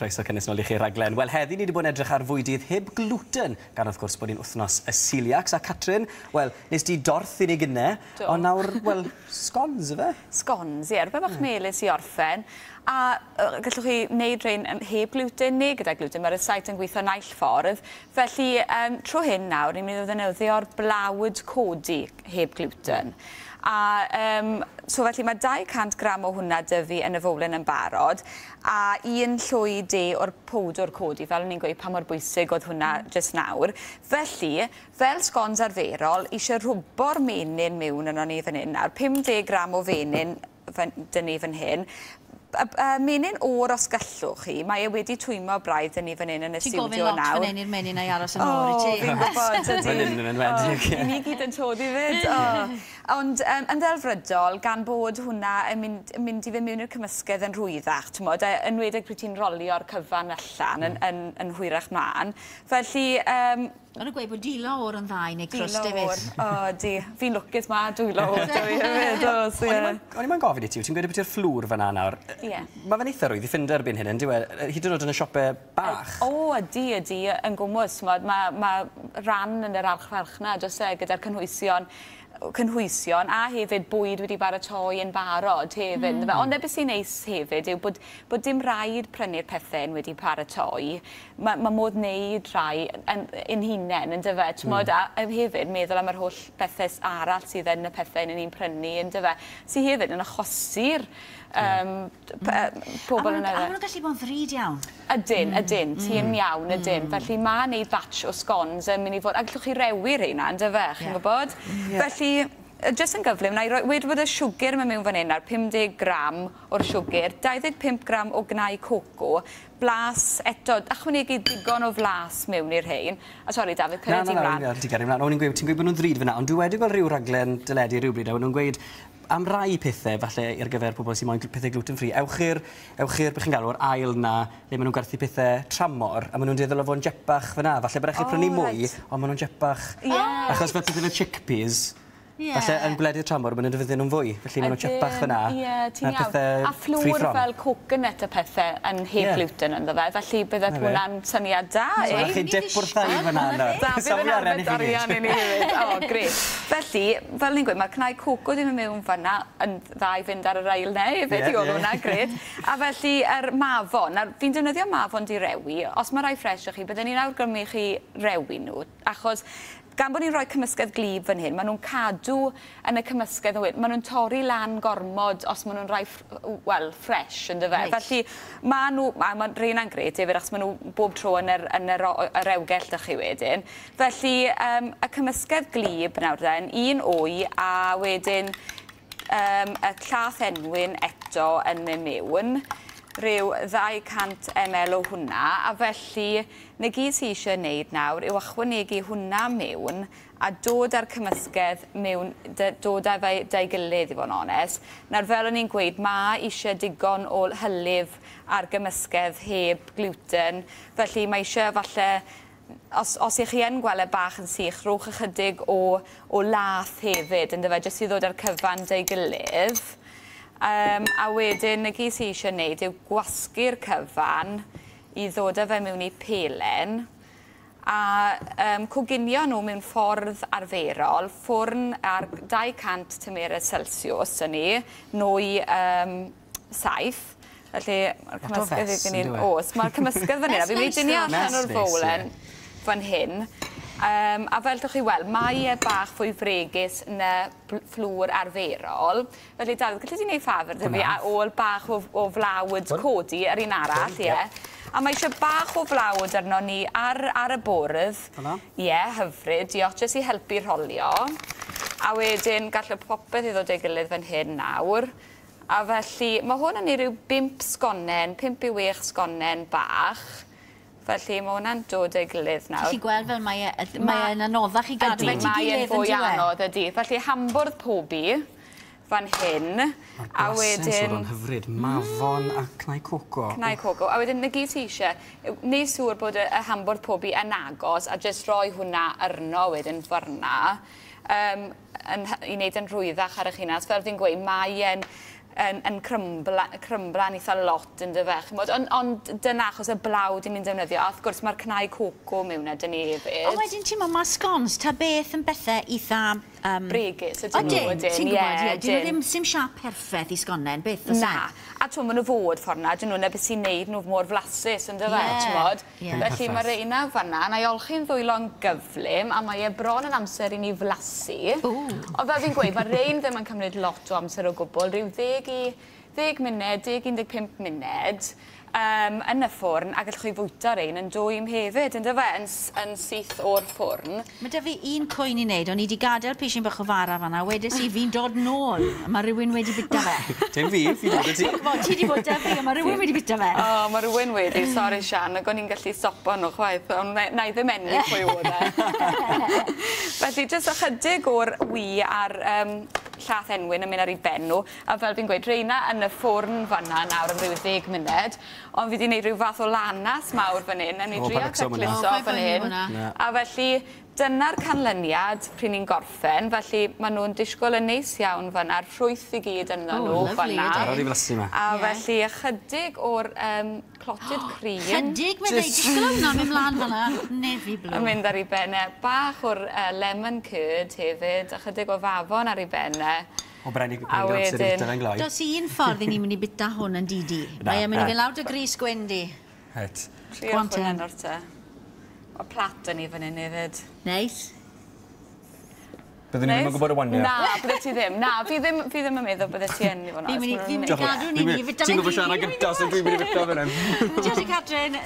Croeso cynnes nôl i chi raglen. Wel, heddi ni wedi bod yn edrych ar fwydydd heb glwten, gan wrth gwrs bod ni'n wythnos y celiacs. A Catrin, wel, nes di dorth i ni gynne, ond nawr, wel, scones ife? Scones, ie, rhywbeth bach melys i orffen. A gallwch chi wneud rhain heb glwten neu gyda glwten, mae'r rysáit yn gweithio naill ffordd. Felly, tro hyn nawr, ni'n mynd i ddefnyddio'r blawd codi heb glwten. A so felly mae 200 gram o hwnna 'da fi yn y fowlen yn barod, a un llwy de o'r powdwr codi, fel o'n i'n gweud pa mor bwysig oedd hwnna jyst nawr. Felly, fel scones arferol, eisiau rhwbo'r menyn mewn yno ni fan hyn nawr, 50 gram o fenyn 'da ni fan hyn. Menyn oer os gallwch chi, mae e wedi twymo braidd 'da ni fan hyn yn y Ti'n gofyn stiwdio lot nawr. fan hyn i'r menyn a'i aros yn oer i ti. Fi'n gwybod, ydy. Fan hyn yn enwedig. O, ni gyd yn toddi fyd. O. Ond yn ddelfrydol, gan bod hwnna yn mynd i fynd mewn i'r cymysgedd yn rhwyddach, t'mod, yn enwedig pryd ti'n rolio'r cyfan allan yn hwyrach mlaen. Felly, O'n nhw'n gweud bod dwylo oer yn dda i wneud crwst Dwylo hefyd. oer. O, di. Fi'n lwcus ma' dwylo oer 'da fi hefyd, oes, ie. O'n i moyn gofyn i ti, wyt ti'n gweud ambiti'r fflwr fan'na nawr? Ie. Ma' fe'n eitha rwydd i ffindo erbyn hyn, yndyw e? Hyd yn oed yn y siope bach. O, ydi, ydi, yn gwmws, t'mod, ma' ran yn yr archfarchnad, oes e, gyda'r cynhwysion a hefyd bwyd wedi baratoi yn barod hefyd. Ond beth sy'n neis hefyd yw bod dim rhaid prynu'r pethau yn wedi paratoi. Ma modd wneud rhai yn hunain, yndyfe? T'mod, a hefyd meddwl am yr holl bethau arall sydd yn y pethau ni'n prynu, yndyfe? Sy hefyd yn achosi'r pobl yn A maen nhw'n gallu bod yn ddrud iawn. Ydyn, ydyn, ti'n iawn, ydyn. Felly ma' wneud batch o scones yn mynd i fod... A gallwch chi rewi rheina, yndyfe, chi'n gwybod? Felly, jyst yn gyflym, na i roi, wedi bod y siwgr yma mewn fan hyn ar 50 gram o'r siwgr, 25 gram o gnau coco, blas eto, ychwanegu digon o flas mewn i'r rhein. A sori, Dafydd, Na, cyrraedd na, ti na, mlaen. na, ti gario mlaen. O'n i'n gweud, ti'n gweud bod nhw'n ddrud fyna, ond dwi wedi gweld rhyw raglen deledu rhywbryd, a o'n nhw'n gweud am rai pethau, falle ar gyfer pobl sy'n moyn pethau gluten free, ewch i'r, beth chi'n galw, yr ail na, le maen nhw'n gwerthu pethau tramor, a maen nhw'n dueddol o fod yn jepach fyna. Falle bod rhaid chi prynu mwy, ond maen nhw'n jepach. Achos fel pethau fel chickpeas, falle yn gwledydd tramor, maen nhw'n defnyddio nhw'n fwy, felly maen nhw'n jepach fyna. Ie, ti'n na'r iawn. pethau A free fflwr from. fel coconut a pethau yn heb gluten ynddo fe, felly bydde Na fe. hwnna'n syniad da, So, eh? chi dip wrtha i fyna nawr. Da, bydd Safio yn arian i arbed chi gyd. arian i ni hefyd. O, grêt. Felly, fel ni'n gweud, mae'r cnau coco ddim yn mewn fyna yn dda i fynd ar yr ail neu hefyd, i gweld hwnna, grêt. A felly, yr mafon, nawr, fi'n defnyddio mafon di rewi. Os mae rai ffres i chi, bydden ni'n awgrymu chi rewi nhw, achos gan bod ni'n rhoi cymysgedd glib fan hyn, maen nhw'n cadw yn y cymysgedd yn wyd. Maen nhw'n torri lan gormod os maen nhw'n rhai, wel, fresh, yndyfe. Felly, maen nhw, ma' rheina'n grêt hefyd, achos maen nhw bob tro yn y rewgell 'da chi wedyn. Felly, y cymysgedd glib nawr then, un wy, a wedyn y llath enwyn eto yn mynd mewn, rhyw 200 ml o hwnna, a felly, na gyd sy eisiau wneud nawr yw ychwanegu hwnna mewn a dod â'r cymysgedd mewn, dod â fe 'da'i gilydd i fod yn onest. Nawr, fel o'n i'n gweud, ma' eisiau digon o hylif ar gymysgedd heb gluten, felly mae eisiau falle, os ych chi yn gweld e bach yn sych, rhowch ychydig o lath hefyd, yndyfe, jyst i ddod â'r cyfan 'da'i gilydd. A wedyn, na gyd sy eisiau wneud yw gwasgu'r cyfan i ddod â fe mewn i pelen a coginio nhw mewn ffordd arferol, ffwrn ar 200 tymheredd Celsius yn ni, nwy 7. Felly, mae'r Lot o cymysgedd fes, i gynnu- yndyw e? Oes, mae'r cymysgedd fan hyn, a fi'n mynd i dynnu Mess allan neis, o'r ie. fowlen fan hyn. A fel ydych chi weld, mae e bach fwy fregus na fflwr arferol. Felly, Dafydd, gallu ti wneud ffafr 'da fi a ôl bach o flawd codi ar un arall, Hwn, ie. A mae eisiau bach o flawd arno ni ar y bwrdd. Fel 'na? Ie, hyfryd, diolch, jyst i helpu rholio. A wedyn, gallai popeth i ddod ei gilydd fan hyn nawr. A felly, mae hwn yn ei ryw 5 sgonen, 5 i 6 sgonen bach. Felly, mae hwnna'n dod ei gilydd nawr. Ti'n gweld fel mae e'n anoddach i gadw Ydy, fe at ei mae e'n gilydd, fwy yndyw e? anodd, ydy. Felly, hambwrdd pobi fan hyn. Mae'r A blasen wedyn siŵr o'n hyfryd. Mafon a cnau coco. Cnau coco. A wedyn, na gyd ti eisiau, yw neud siŵr bod y hambwrdd pobi yn agos a jyst rhoi hwnna arno wedyn fyrna. I wneud yn rhwyddach ar eich hunan. Fel fi'n gweud, mae e'n yn crymblan eitha lot yn dyfe, chimod, ond dyna achos y blawd i ni'n defnyddio, a wrth gwrs mae'r cnau coco mewn ydyn ni hefyd. Ond wedyn ti'n meddwl, mae scones, ta beth yn bethau eitha... Bregus ydyn nhw, ydyn. Ti'n gwybod, ie. Dyn nhw ddim, sim siâp perffaith i sgonen, beth oes e? Na, a ti'n maen nhw fod ffordd na, dyn nhw na beth sy'n neud nhw mor flasus, yn dyfe, ti'n modd. Felly mae reina fanna, na i olchi'n ddwylo'n gyflym, a mae e bron yn amser i ni flasu. Ond fel fi'n gweud, mae rein ddim yn cymryd lot o amser o gwbl, rhyw 10 munud, 10-15 munud yn y ffwrn, a gallwch chi fwyta rein yn dwym hefyd, yn dyfe, yn syth o'r ffwrn. Mae 'da fi un cwyn i wneud, o'n i wedi gadael pishyn bach o fara fan'na, wedes i fi'n dod nôl, a mae rhywun wedi bita fe. Dim fi, fi dod y ti. Ti wedi bod 'da fi, a mae rhywun wedi bita fe. O, mae rhywun wedi, sori Sian, ac o'n i'n gallu stopo nhw chwaith, ond na i ddim enwi pwy oedd e. Felly, jyst ychydig o'r wy a'r llath enwyn yn mynd ar ei ben nhw, a fel fi'n gweud, reina yn y ffwrn fan'na nawr am ryw 10 munud, ond fi wedi gwneud rhyw fath o lanas mawr fan hyn, a ni drio tacluso fan hyn, a felly dyna'r canlyniad pryd ni'n gorffen, felly maen nhw'n disgwyl yn neis iawn fan'na'r ffrwyth i gyd ynddo nhw fan'na. Barod i flasu ma. A felly ychydig o'r clotted cream. Chydig, mae'n dweud, disgwyl hwnna mynd mlaen fan'na, nefi blwm. Yn mynd ar ei benne, bach o'r lemon curd hefyd, ychydig o fafon ar ei benne. O, braidd i amser i bita fe'n gloi. Does un ffordd i ni'n mynd i bita hwn yn didi. Mae e'n mynd i fynd lawr dy grys gwyn di. Het. Triwch hwnna nawr te. Mae plat yn i fan hyn hefyd. Neis. Byddwn ni ddim yn gwybod y waniaeth. Na, bydde ti ddim. Na, fi ddim yn meddwl bydde ti yn, i fod yn Fi'n mynd i gadw ni ni. Ti'n gwybod siarad gyntaf, so dwi'n mynd i fita fan hyn. Diolch i Catrin.